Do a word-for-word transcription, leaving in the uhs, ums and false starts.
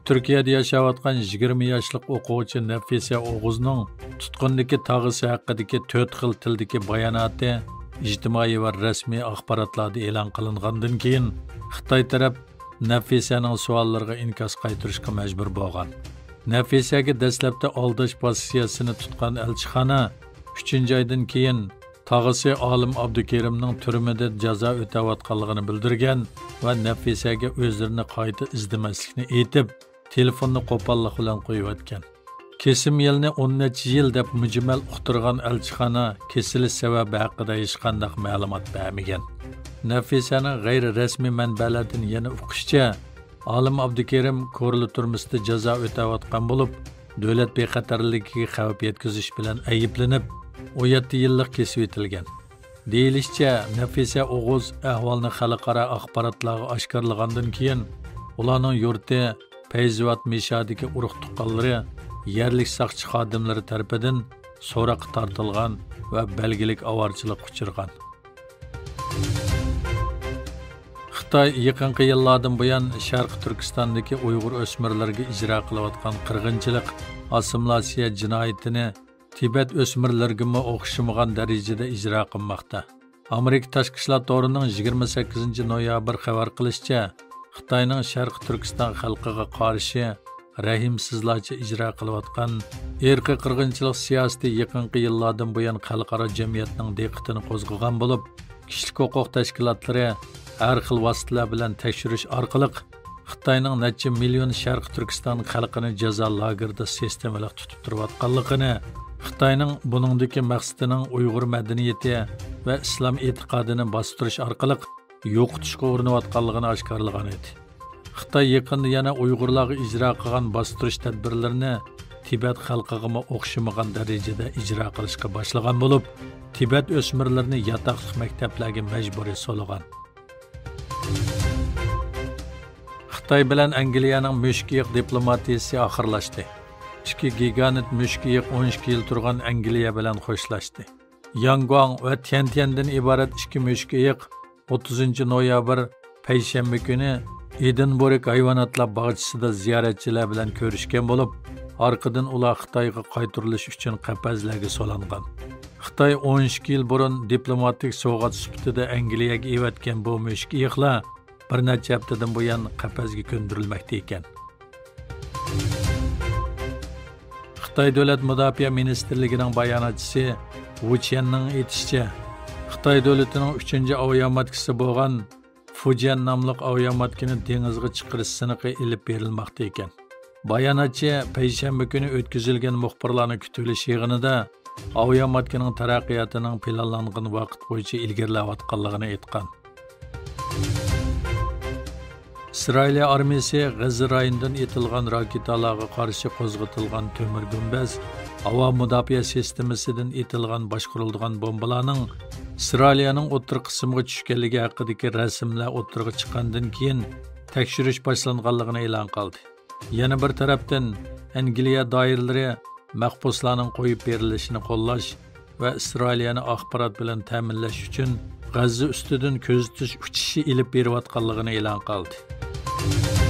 تۈركىيەدە ياشاۋاتقان يىگىرمە ياشلىق ئوقۇغۇچى نەفىسە ئوغۇزنىڭ تۇتقۇندىكى تاغىسى ھەققىدىكى تۆت خىل تىلدىكى باياناتى ئىجتىمائىي ۋە رەسمىي ئاخباراتلاردا ئېلان قىلىنغاندىن كېيىن، خىتاي تەرەپ نەفىسەنىڭ سوئاللىرىغا ئىنكاس قايتۇرۇشقا مەجبۇر بولغان. نەفىسەگە دەسلەپتە ئالداش پوزىتسىيەسىنى تۇتقان ئەلچىخانا ئۈچىنچى ئايدىن كېيىن تاغىسى ئالىم ئابدۇكېرىمنىڭ تۈرمىدە جازا ئۆتەۋاتقانلىقىنى بىلدۈرگەن ۋە نەفىسەگە ئۆزلىرىنى قايتا ئىزدىمەسلىكنى ئېيتىپ، تېلېفوننى قوپاللىق بىلەن قويۇۋەتكەن. كېسىم يىلنى ئون نەچچە يىل دەپ مۈجمەل ئۇقتۇرغان ئەلچىخانا كېسىلى سەۋەبى ھەققىدە ھېچقانداق مەلۇمات بەرمىگەن. نەفىسەنىڭ غەيرىي رەسمىي مەنبەلەردىن يەنە ئۇقۇشىچە، ئالىم ئابدۇكېرىم كورلا تۈرمىسىدە جازا ئۆتەۋاتقان بولۇپ، دۆلەت بىخەتەرلىكىگە خەۋپ يەتكۈزۈش بىلەن ئەيىبلىنىپ، ئون يەتتە يىللىق كېسىۋېتىلگەن. دېيىلىشىچە، نەفىسە ئوغۇز ئەھۋالنى خەلقئارا ئاخباراتلارغا ئاشكارىلىغاندىن كېيىن، ئۇلارنىڭ يۇرتى پەيزىۋات مىشادىكى ئۇرۇق-تۇغقانلىرى، يەرلىك ساقچى خادىملىرى تەرىپىدىن سوراققا تارتىلغان ۋە بەلگىلىك ئاۋارىچىلىققا ئۇچرىغان. خىتاي يېقىنقى يىللاردىن بۇيان شەرقىي تۈركىستاندىكى ئۇيغۇر ئۆسمۈرلىرىگە ئىجرا قىلىۋاتقان قىرغىنچىلىق، ئاسسىمىلياتسىيە جىنايىتىنى تىبەت ئۆسمۈرلىرىگىمۇ ئوخشىمىغان دەرىجىدە ئىجرا قىلماقتا. ئامېرىكا تاشقى ئىشلار تورىنىڭ يىگىرمە سەككىزىنچى نويابىر خەۋەر قىلىشىچە، خىتاينىڭ شەرقىي تۈركىستان خەلقىگە قارشى رەھىمسىزلارچە ئىجرا قىلىۋاتقان ئىرقىي قىرغىنچىلىق سىياسىتى يېقىنقى يىللاردىن بۇيان خەلقئارا جەمئىيەتنىڭ دىققىتىنى قوزغىغان بولۇپ، كىشىلىك ھوقۇق تەشكىلاتلىرى ھەر خىل ۋاسىتىلەر بىلەن تەكشۈرۈش ئارقىلىق، خىتاينىڭ نەچچە مىليون شەرقىي تۈركىستان خەلقىنى جازا لاگېرىدا سىستېمىلىق تۇتۇپ تۇرۇۋاتقانلىقىنى، خىتاينىڭ بۇنىڭدىكى مەقسىتىنىڭ ئۇيغۇر مەدەنىيىتى ۋە ئىسلام ئېتىقادىنى باستۇرۇش ئارقىلىق يوقىتىشقا ئۇرۇنۇۋاتقانلىقىنى ئاشكارىلىغان ئىدى. خىتاي يېقىندا يەنە ئۇيغۇرلارغا ئىجرا قىلغان باستۇرۇش تەدبىرلىرىنى تىبەت خەلقىگىمۇ ئوخشىمىغان دەرىجىدە ئىجرا قىلىشقا باشلىغان بولۇپ، تىبەت ئۆسمۈرلىرىنى ياتاقلىق مەكتەپلەرگە مەجبۇرىي سولىغان. خىتاي بىلەن ئەنگلىيەنىڭ مۈشۈك ئېيىق دىپلوماتىيىسى ئاخىرلاشتى. ئىككى گىگانت مۈشۈك ئېيىق ئون ئىككى يىل تۇرغان ئەنگلىيە بىلەن خوشلاشتى. ياڭگۇاڭ ۋە تيەنتيەندىن ئىبارەت ئىككى مۈشۈك ئېيىق ئوتتۇزىنچى نويابىر پەيشەنبە كۈنى ئېدىنبورگ ھايۋاناتلار باغچىسىدا زىيارەتچىلەر بىلەن كۆرۈشكەن بولۇپ، ئارقىدىن ئۇلار خىتايغا قايتۇرۇلۇش ئۈچۈن قەپەسلەرگە سولانغان. خىتاي ئون ئىككى يىل بۇرۇن دىپلوماتىك سوۋغات سۈپىتىدە ئەنگلىيەگە ئېۋەتكەن بۇ مۈشۈك ئېيىقلار بىر نەچچە ھەپتىدىن بۇيان قەپەسكە كۆندۈرۈلمەكتە ئىكەن. خىتاي دۆلەت مۇداپىئە مىنىستىرلىكىنىڭ باياناتچىسى ۋۇ چيەننىڭ ئېيتىشىچە، خىتاي دۆلىتىنىڭ ئۈچىنچى ئاۋىياماتكىسى بولغان فۇجيەن ناملىق ئاۋىياماتكىنى دېڭىزغا چىقىرىش سىنىقى ئېلىپ بېرىلماقتا ئىكەن. باياناتچى پەيشەنبە كۈنى ئۆتكۈزۈلگەن مۇخبىرلارنىڭ كۈتۈۋېلىش يىغىنىدا ئاۋىياماتكىنىڭ تەرەققىياتىنىڭ پىلانلانغان ۋاقىت بويىچە ئىلگىرىلەۋاتقانلىقىنى ئېيتقان. ئىسرائىلىيە ئارمىيىسى غەززە رايونىدىن ئېتىلغان راكېتالارغا قارشى قوزغىتىلغان تۆمۈر گۈمبەز ھاۋا مۇداپىئە سىستېمىسىدىن ئېتىلغان باشقۇرۇلىدىغان بومبىلارنىڭ ئىسرائىلىيەنىڭ ئوتتۇرا قىسمىغا چۈشكەنلىكى ھەققىدىكى رەسىملەر ئوتتۇرىغا چىققاندىن كېيىن تەكشۈرۈش باشلانغانلىقىنى ئېلان قىلدى. يەنە بىر تەرەپتىن، ئەنگلىيە دائىرىلىرى مەھبۇسلارنىڭ قويۇپ بېرىلىشىنى قوللاش ۋە ئىسرائىلىيەنى ئاخبارات بىلەن تەمىنلەش ئۈچۈن غەززە ئۈستىدىن كۆزىتىش ئۇچۇشى ئېلىپ بېرىۋاتقانلىقىنى ئېلان قىلدى.